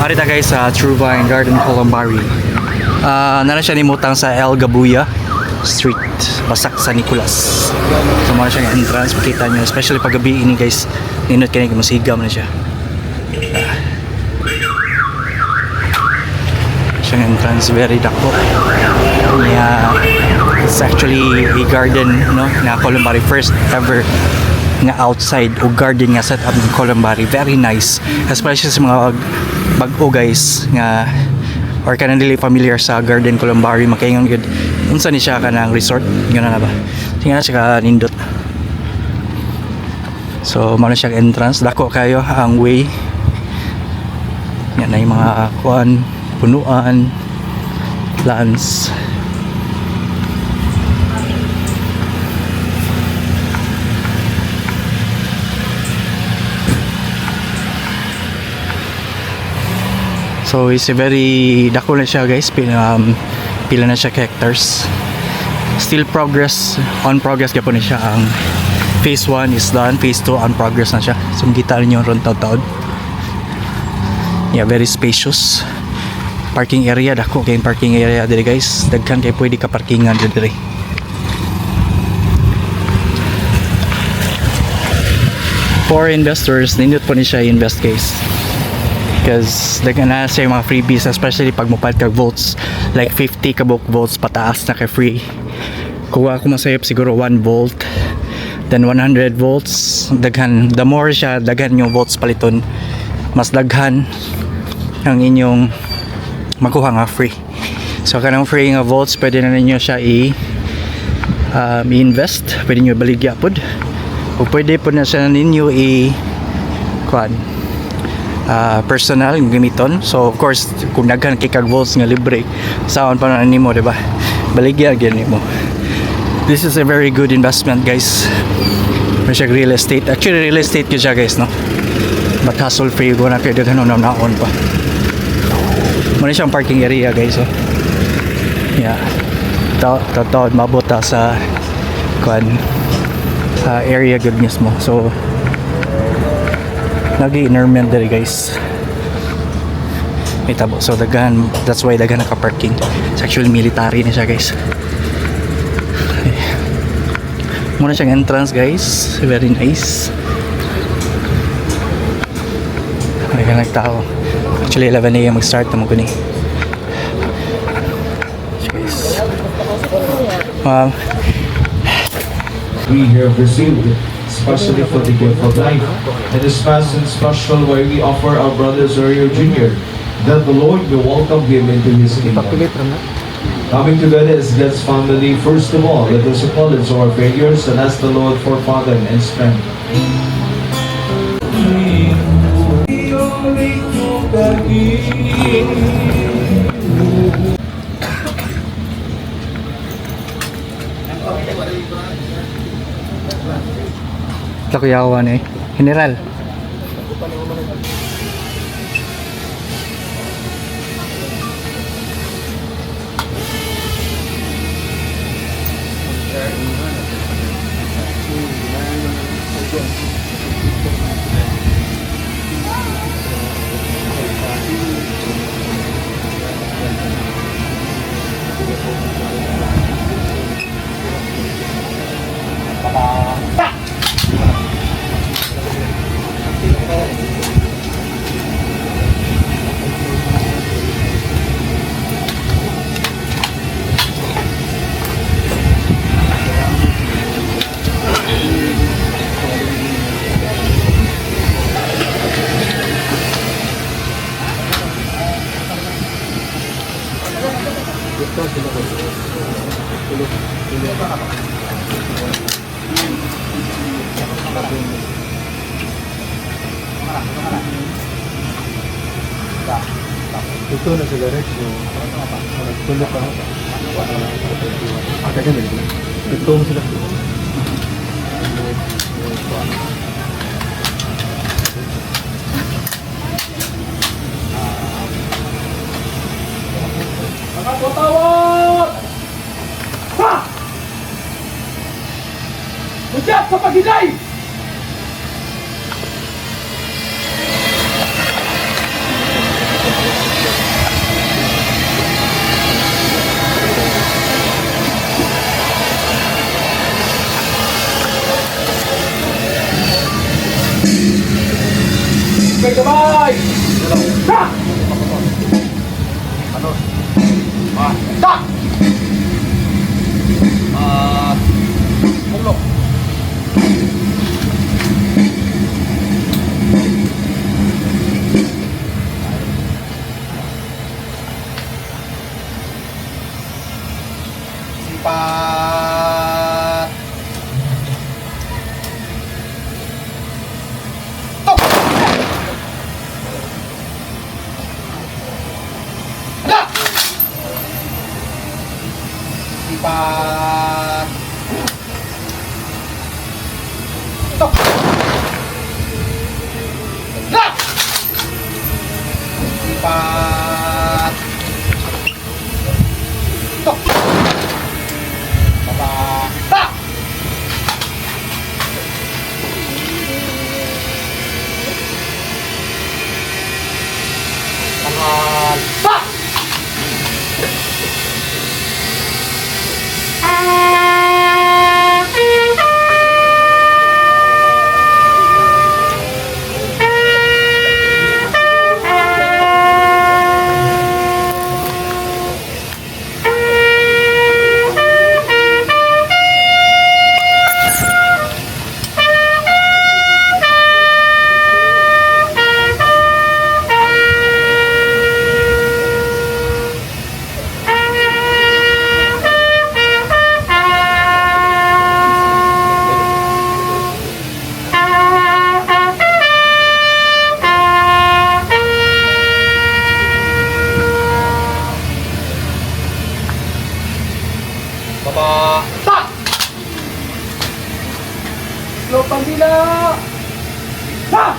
Ari ta, guys, sa True Vine Garden Columbari. Nana siya nimutang sa El Gabuya Street, Basak, San Nicolas. So mao siya nga entrance, makita niyo, especially pag gabi ini, guys. Nindot kini, masigam na siya. Siyang entrance, very dako. Yeah, it's actually a garden, no, na columbari, first ever nga outside o garden nga set up ng columbari. Very nice, especially sa mga bag-o, guys, nga or kanang dili familiar sa garden columbari, makaingon gud unsa ni siya, kanang resort ngana na ba. Tingnan na siya ka nindot. So mao na siya entrance, dako kayo ang way. Yan na yung mga kuan, punuan, plants. So it's a very dako na siya, guys. Pila na siya ka hectares. Still progress, on progress gyapon ni siya. Ang phase 1 is done, phase 2 on progress na siya. So makita ninyo ron taud-taud. Yeah, very spacious. Parking area, dako kay parking area diri, guys. Daghan kay pwede ka parkingan diri. For investors, nindot po ni siya invest, guys. Because daghan na siya yung mga freebies, especially pag mopalit kag volts, like 50 ka buok volts pataas na kay free. Kung ako masayop, siguro 1 volt, then 100 volts, daghan. The more siya, daghan yung volts paliton, mas daghan ang inyong makuha nga free. So kanang free nga volts, pwede na ninyo siya i-invest, pwede nyo baligya pod o pwede po na siya ninyo i kuan, personal yung gamiton. So of course, kung daghan kay kag volts nga libre, saon pa na nimo, di ba? Baligya gyud nimo. This is a very good investment, guys. May siya real estate. Actually, real estate gyud siya, guys, no? But hassle free ko na kayo, daghan na naon pa. Muna siyang parking area, guys, oh. Yeah. Ta ta mabot ta sa kuan, area gud mismo. So nagi-inerment diri, guys. May tabo. So daghan, that's why daghan naka-parking. It's actually military na siya, guys. Muna siyang entrance, guys. Very nice. May kanang tao. Actually, 11 a.m. mag-start na mo guni. Guys. We have received, especially for the gift of life. In this Mass in special way, we offer our brother Zorio Jr. that the Lord may welcome him into his kingdom. Coming together as God's family, first of all, let us acknowledge our failures and ask the Lord for pardon and strength. Takuyawan eh. General. Ito na sa diretso. Nagtulog ka. Ah, kaya ganun. Ito mo sila. Patawag! Ha! Hudyat sa paghinay! Lipat. Tok. Lock. Lipat. Tok. Baba. Ta. Tangal. Ta. Baba. Ta. Slow pambila. Ta.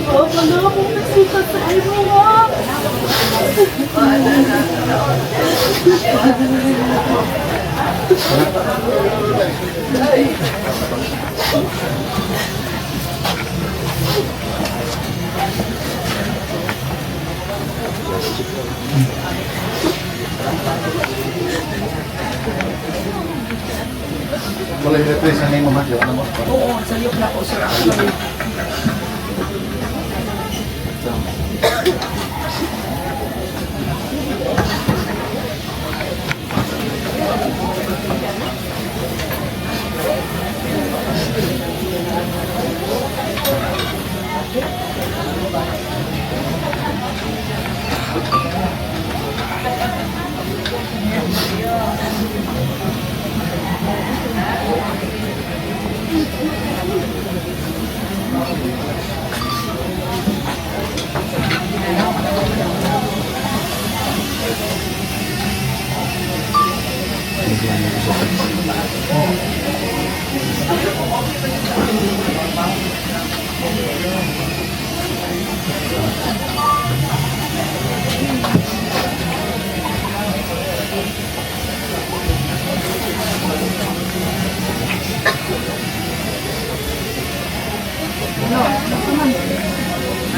Papa na akong nagsukat sa imo, ha? lang replace ang name mo, ha? Ano mo? Oo, sayop na ko, sir. Actually.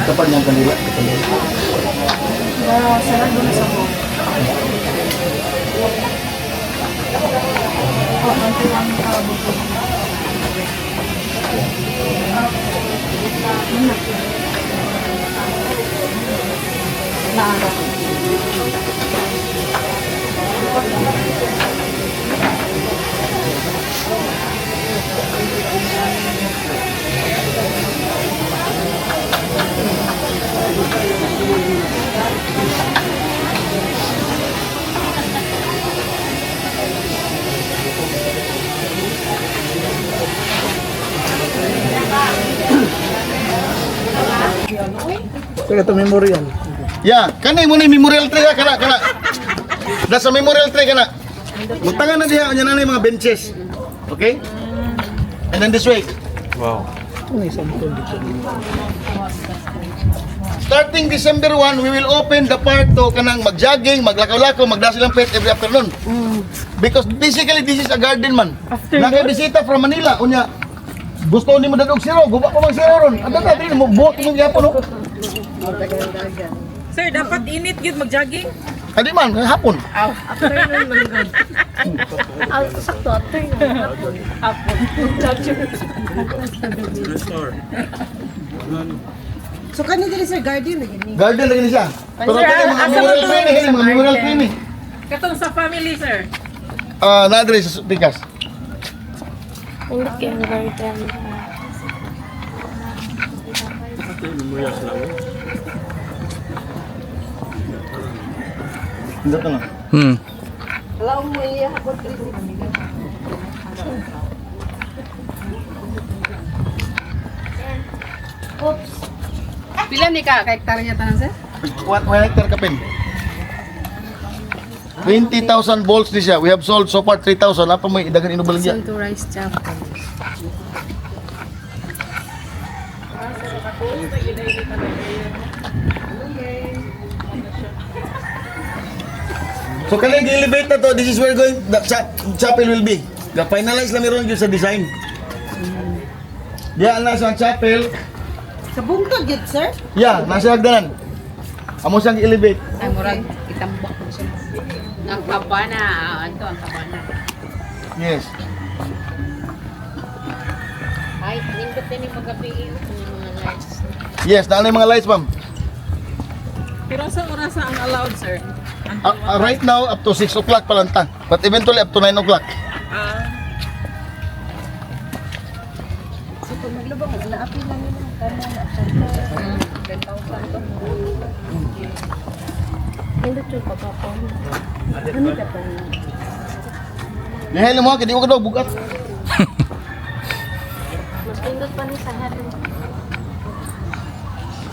Kapag niyang kanila. Kapag. Sarado na sa ko. Oh, ante lang ka. Naara. Saka ito memorial. Yeah, kanay mo ni memorial tree ha, kana kana. Nasa memorial tree kana. Mutangan na diha unya na mga benches. Okay? And then this way. Wow. Starting December 1, we will open the park to kanang magjogging, maglakaw-lakaw, magdasi lang pet every afternoon. Because basically this is a garden man. Nakabisita from Manila unya. Gusto ni mo dadog siro, guba pa mang siro ron. Ada ta dili mo buhat mo gyapon no. Sir, dapat init gyud mag-jogging. Adi man hapon. Afternoon man good. Ah, sakto, afternoon. So kani diri sir garden lagi ni. Garden lagi ni siya. Pero Sir, kani mga asa memorial man to tree ni, kani mga memorial tree ni. Katong sa family, sir. Ah, na diri sa pikas. Hindi kayo garden. Hindi ka na. Pila ni ka ka hektarya tanan, sir? 1 hectare kapin. 20,000 volts ni siya. We have sold so far 3,000. Apa mo idagan inubaligya? To rice chapel. So kani elevate na to. This is where going the chapel will be. The finalize lang meron sa design. Diyan na sa chapel. Sa bungtod gyud sir. Yeah, nasa hagdanan. Amo siyang elevate. Ay, murag itambak ko siya. Ang kabana, ah, ito ang kabana. Yes. Ay, nindot din yung paggabi yung mga lights. Yes, naano yung mga lights, ma'am. Pero sa oras ang allowed, sir? Right now, up to 6 o'clock pa lang ta. But eventually, up to 9 o'clock. Ah, So kung maglubong naapi lang nila kanon after Nindot yung pagkapon. Ano ka pa na? Nihelo mo, kaya di ko daw bugat. Mas nindot pa ni sa harin.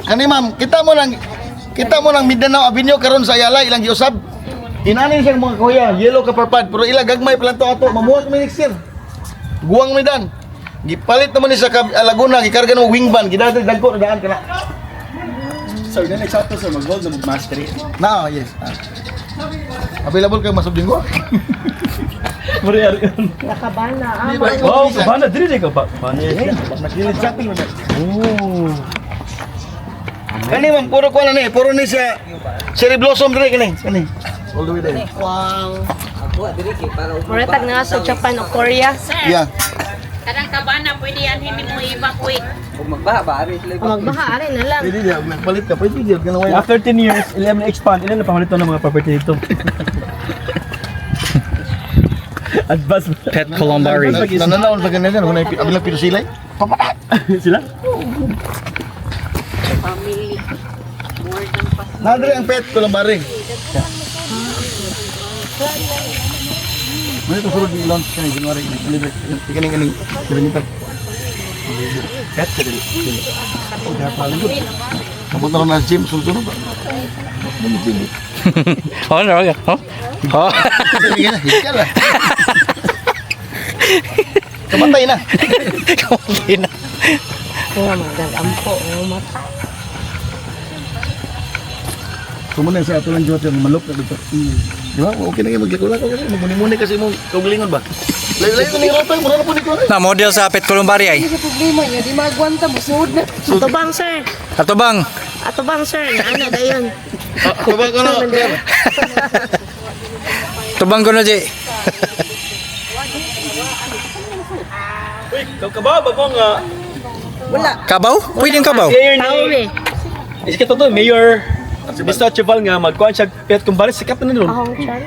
Kani ma'am, kita mo lang Mindanao Avenue karon sa Ayala ilang giusab. Inani siyang mga kuya, yellow ka parpad, pero ila gagmay pa lang to ato, mamuha kami next year. Guwang mi dan. Gipalit naman ni sa Laguna, gikarga ng wing van, gidadal dagko na daan kana. Sir, then eksakto sir, mag-gold na mag-mastery. Na, oh, yes. Ah. Available kay masub dinggo. Mari ari. Nakabana. Ah, Wow, kabana diri ka ba? Bana. Nagilid chapel man. Oh. Kani ma'am, puro ko na ni, puro ni siya cherry blossom dire kani. Kani. All the way there. Mura tag na sa Japan o Korea. Yeah. Kanang kabana pwede yan hindi mo evacuate. Magbaha ari na lang. Pwede diya, nagpalit ka, pwede diya. Ganun. After 10 years, ilan na expand, ilan na pamalit ng mga property dito. Advance Pet Columbari. Nananaon sa ganyan, kung abilang pinusilay. Papa! sila? Family. More than pa. Nadre ang pet columbari. Muna ito sunod i-launch ka ni January. Ikaning kaning kilometer. Pet ka dili. Kapot na rin na gym, sunod-sunod ba? Ano gym? Oh, no, okay. Oh. Oh. Sige na, hika na. Kamatay na. Kamatay na. Nga magagampo ng mata. Sumunod sa ato lang diyot yung malok na dito. Di ba? Okay na kayo maglako-lako. Magmuni-muni kasi mong kaugalingon ba? Layo-layo na yung ropa, mura na po ni Kuya. Na model sa Pet Columbari ay. Sa problema niya, di magwanta mo suod na. Ato bang sir? Ato bang? Ato bang sir? Naana dayon. Kabang ko na. Tubang ko na, Jay. Uy, kabaw ba po nga? Kabaw? Pwedeng kabaw. Mayor Tao ni... eh. Is ka to, Mayor Mr. Cheval nga magkuhan siya pet kumbari sikat na nun. Ahong chan.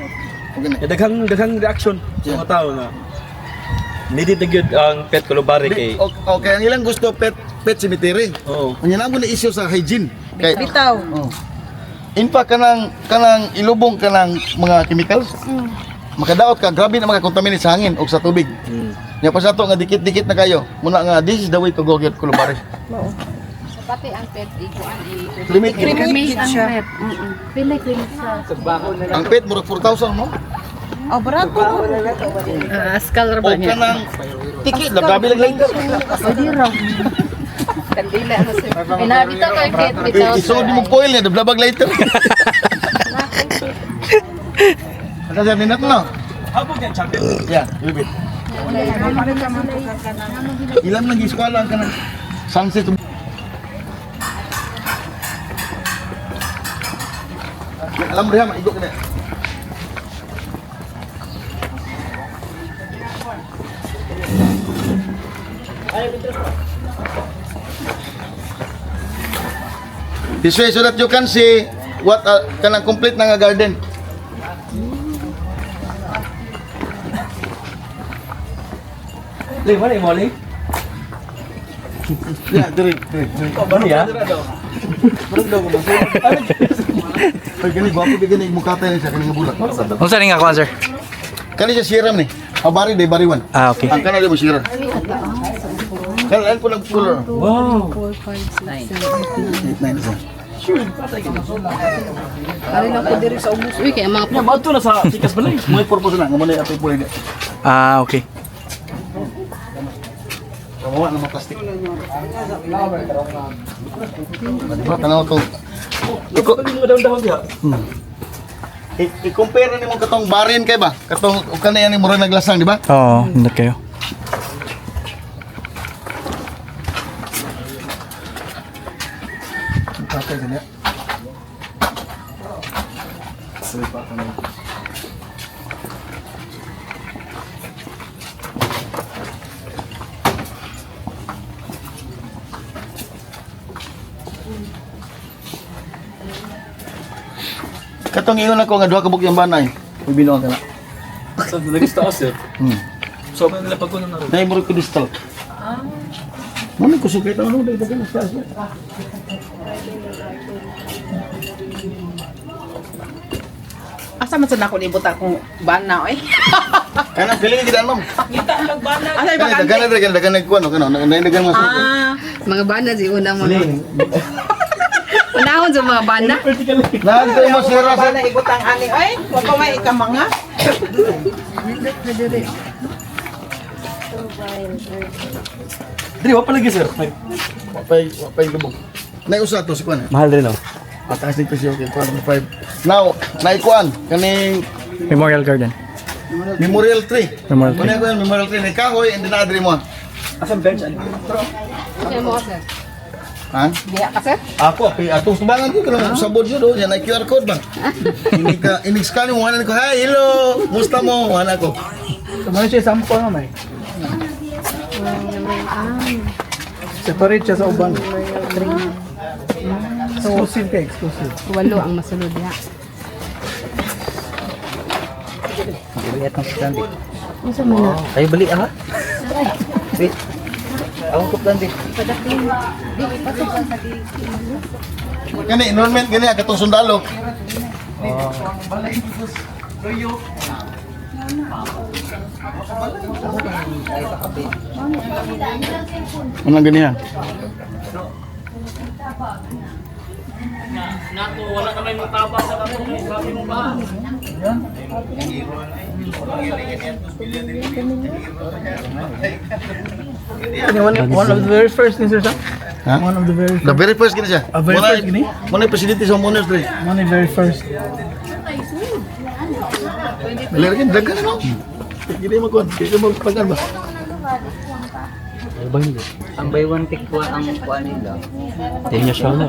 Ya, daghang daghang reaction sa mga tao nga. Needed na gyud ang pet columbari kay. Okay, ang ilang gusto pet pet cemetery. Oo. Ang ilang na issue sa hygiene. Kay Bitaw. In fact kanang kanang ilubong kanang mga chemicals. Makadaot ka, grabe na makakontaminate sa hangin o sa tubig. Nya pa sa ato nga dikit-dikit na kayo. Muna nga this is the way to go get Columbari. Pati ang pet ikuan i. Cremate. Cremate ang pet. Pili cremate sa. Ang pet murag 4,000 no? Oh, barato. Askal ra O kanang ticket la grabe lang lighter. Kandila ano sir. Pinabito kay pet bitaw. Isod mo coil niya, dablabag lighter. Ano siya ninat no? Habog yan, champion. Yeah, libit. Ilam nang eskwela ang kanang sunset. Alam mo maigo ka na. This way so that you can see what kanang complete na nga garden. Li, wala mo li. Yeah, dire, dire, dire. Ano ya? Ay, gani, gwapo di gani, mukha tayo siya, kani nga bulak. Unsa ni nga kuan, sir? Kani siya siram ni. Ah, bari day, bari one. Ah, okay. Ang kana di mo siram. Kana lang po ng color. Wow. 8, 9, isa. Uy, kay mga Nya maadto na sa Pikas Balay. Mga purpose na, nga mo na yung ato po rin. Ah, okay. Kawawa na mga plastic. Diba, tanaw to. Iko mga dahon-dahon diha. I-compare na nimo katong barin kay ba? Katong o kana yan murag naglasang, di ba? Oo, nindot kayo. Tatay gani. Katong ingon ako nga duha ka buk yung banay. Uy binuang kana. Sa nagista sir. So man nila pagkunan na ron. Nay murag pedestal. Ah. Mo ni kusog kay tanong dai dagan sa taas. Asa man sad nako nibuta kung bana oy. Kana feeling gid ma'am. Asa Kana ba dagan na dagan dagan nagkuan kana dagan mas. Ah, mga bana si unang mga. Unahon sa mga bana. Nagtay mo sira sa bana ibutang ani oy. Wa pa may ikamanga. Dili wa pa lagi sir. Wapay lubog. Nay usa to si kuan. Mahal rin oh. Pataas ni presyo kay kuan 5. Now, nay kuan kaning Memorial Garden. Memorial Tree. Memorial Tree. Muna ko yan, Memorial Tree ni kahoy and then adri mo. Asan bench ani? Mo sir. Ha? Diha ka sir. Ako, api atong tubangan ko kanang sa board do, yan ay QR code ba. Ini ka ini scan mo wala ko, hi, hello. Musta mo? Wala ko. Kamano siya sample na may. Separate siya sa uban. Exclusive ka, exclusive. Walo ang masulod diha. Bili atong plan B. Unsa man na? Ay bali ah. Wait. Ako ko plan B. Kani enrollment gani katong sundalo. Anong ganyan? One of the very first ni sir sa? Ha? One of the very The very first gini siya. Ah, very Muna- first gini? Muna yung presidente sa homeowners dre. One of the very first. Dili rin daghan no. Gini mo kuan, kay mo pagkan ba? Ang buy one take one ang kuan nila. Yan siya na.